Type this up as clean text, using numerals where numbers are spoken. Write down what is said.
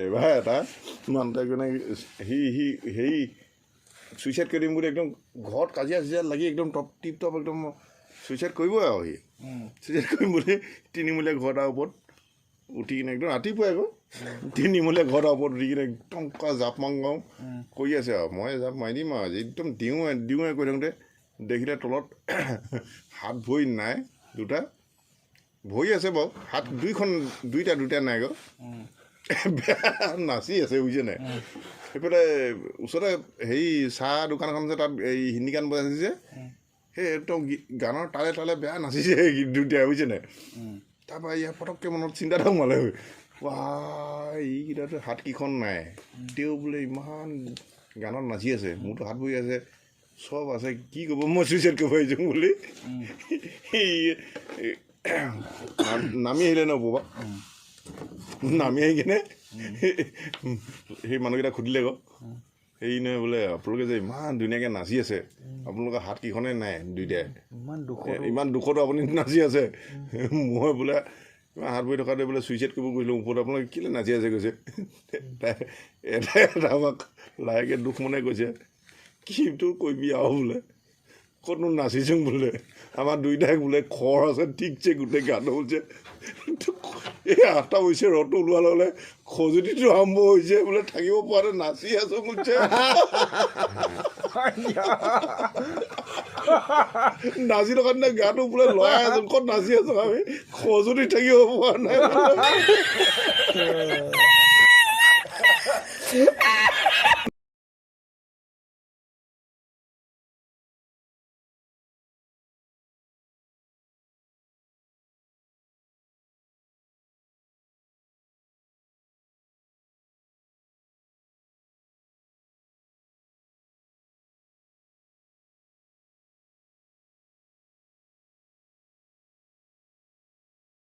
এবাৰ এটা মানুহটোৱে মানে সি সি হেৰি চুইচাইড কৰি দিম বুলি একদম ঘৰত কাজিয়া চাজিয়া লাগি একদম টপ টিপ টপ একদম চুইচাইড কৰিবই আৰু সি চুইচাইড কৰিম বুলি তিনিমূলীয়া ঘৰ এটাৰ ওপৰত উঠি কিনে একদম ৰাতিপুৱাই আকৌ তিনিমূলীয়া ঘৰ এটাৰ ওপৰত উঠি কিনে একদম জাপ মাং কৰি আছে আৰু মই জাপ মাৰি দিম আৰু আজি একদম দিওঁৱে দিওঁৱে কৰি থাকোঁতে দেখিলে তলত হাত ভৰি নাই, দুটা ভৰি আছে বাৰু, হাত দুইখন দুইটা দুটা নাই গৈ, বেয়া নাচি আছে, বুজিছে নাই? সেইফালে ওচৰতে হেৰি চাহ দোকান এখন আছে, তাত এই হিন্দী গান বজাইছে, সেই একদম গানৰ তালে তালে বেয়া নাচিছে দুইটাই, বুজিছে নাই? তাৰপৰা ইয়াৰ পটককৈ মনত চিন্তা এটা সোমালে, বা এইকেইটাতো হাতকেইখন নাই, তেওঁ বোলে ইমান গানত নাচি আছে, মোৰতো হাত ভৰি আছে, চব আছে, কি ক'ব, মই চুইচাইড কৰিব আহিছোঁ বুলি নামি আহিলে ন ওপৰৰ পৰা নামি আহি কিনে সেই মানুহকেইটা সুধিলে আকৌ, হেৰি নহয় বোলে আপোনালোকে যে ইমান ধুনীয়াকৈ নাচি আছে, আপোনালোকৰ হাত কেইখনে নাই দুইটাই, ইমান দুখতো আপুনি নাচি আছে, মই বোলে ইমান হাত ভৰি থকাতে বোলে চুইচাইড কৰিব গৈছিলোঁ ওপৰত, আপোনালোকে কেলৈ নাচি আছে কৈছে। এটা এটা আমাক লাহেকৈ দুখ মনে কৈছে, কিটো কৰিবি আৰু বোলে, ক'তনো নাচিছোঁ বোলে, আমাৰ দুইটাই বোলে খৰ আছে ঠিকছে গোটেই গাটো হৈছে, এই 8টা হৈছে, ৰ'দটো ওলোৱাৰ লগে লগে খজুতিটো আৰম্ভ হৈছে বোলে, থাকিব পৰা নাই, নাচি আছোঁ বুলিছে। নাচি থকা দিনা গাটো বোলে লৰাই আছোঁ, ক'ত নাচি আছোঁ আমি, খজুতি থাকিব পৰা নাই।